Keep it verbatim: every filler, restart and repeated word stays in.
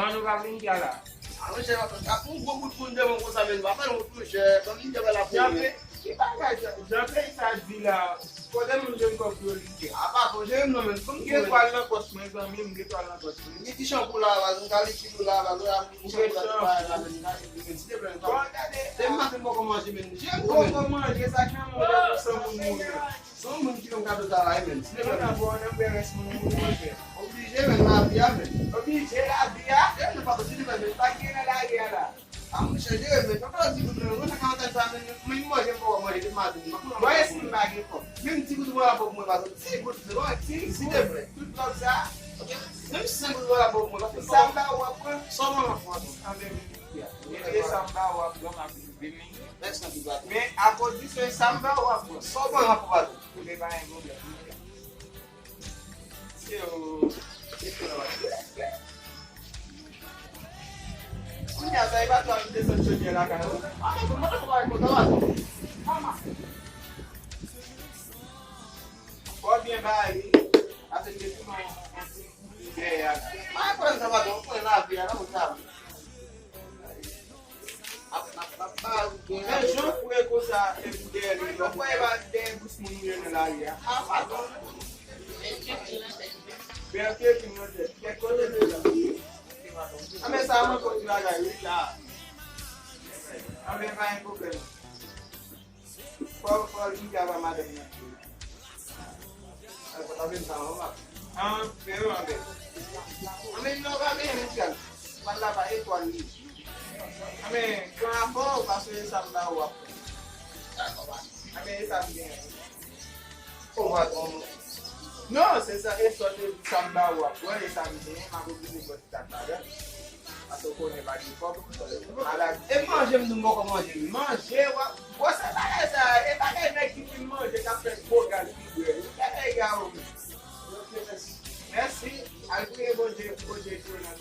An nou pa vin kè la. A monchè, ap yon gwo bout moun devan konsa, men pa fè wont monchè, ban m vin kè la pou mwen. Ki bagay sa? Jan peyi sa di la, kote moun jwenn kòb pou yo li kè? A pa fò jere m non, men fò m gen twal nan pòs mwen, zanmi m, gen twal nan pòs mwen. Li ti chan pou la, baz, m ka li ti pou la, baz, la, m ti chan pou la, ti bagay la, men, men, silteplè, bon, gade. Depi maten m poko manje, men, jere m non, men. Poko manje, sa k nan manje pou san moun mouri. Se yon moun ki fè m kado sa la, wi, men. Silteplè, men. Bon, nan bwè rès moun pou manje. Oblije, men, lavi a, men. Oblije, lavi a? E, men, pa posib, men, men, pa gen nan lari a la. A, mwen chanje, men, papa, ti gout, men, mwen, sa ka antann sa, men, men, manje, m poko manje, depi maten, mwen, mwen, mwen, si m pa gen kòb. Menm ti gout, mwen, la, fòk mwen, pa ti gout, men, mwen, ti, silteplè. Tout kòb sa. Ok. Menm senk goud, mwen, la, fòk mwen, paske sa m ba ou, w ap pran. Sa w ban m ap pran, non? Anben, vin, vin, vin. E sa m ba ou, w ap pran, m ap vin, vin. Mèsi anpil, patwon. Men, akoz di se sa m ba ou, w ap pran. Sa w ban m ap pran, patwon. Oke, pa gen pwoblèm. Se yo. Kounye a, sa e pa twal ki desann chodyè lakay ou. A, mwen, mwen, mwen, mwen, mwen, mwen. Fò byen ba li. Ase ke tou nan yon ti dèyè a. A, pran sa, patwon, pran lavi a, nan sa. Ap, ap, ap, ap, men jan pou e konsa, e pou dèyè li, lò pou e ba dèyè bous moun ou ye nan lari a. A, patwon. Bèl ke vin nan tèt. Kèk kote de la. A, men sa, mwen, kòm ti bagay, wi, sa. A, men pa gen pwoblèm. Fò, fò li ava madanm nan. Ay, fò ta vin sa, mama. An, men yo, anben. Anben, non, pa gen, mesye. Pa la, pa etwal li. Anben, pran afè w, paske sa m ba ou ap pran. Anben, e sa m gen. O, patwon. Non, se sa, e sa, sa m ba ou ap pran, e sa m gen, m ap oblije pran ti kat ladan. Paske w konnen pa gen kòb. Malad. E manje m di m poko manje, wi. Manje, w ap, bon, se bagay sa, e bagay nèg ki fin manje, k ap fè gwo gaz ki bwè. Ou fè nèg a ou. Mèsi. Al priye Bondye, pou Bondye jwenn nan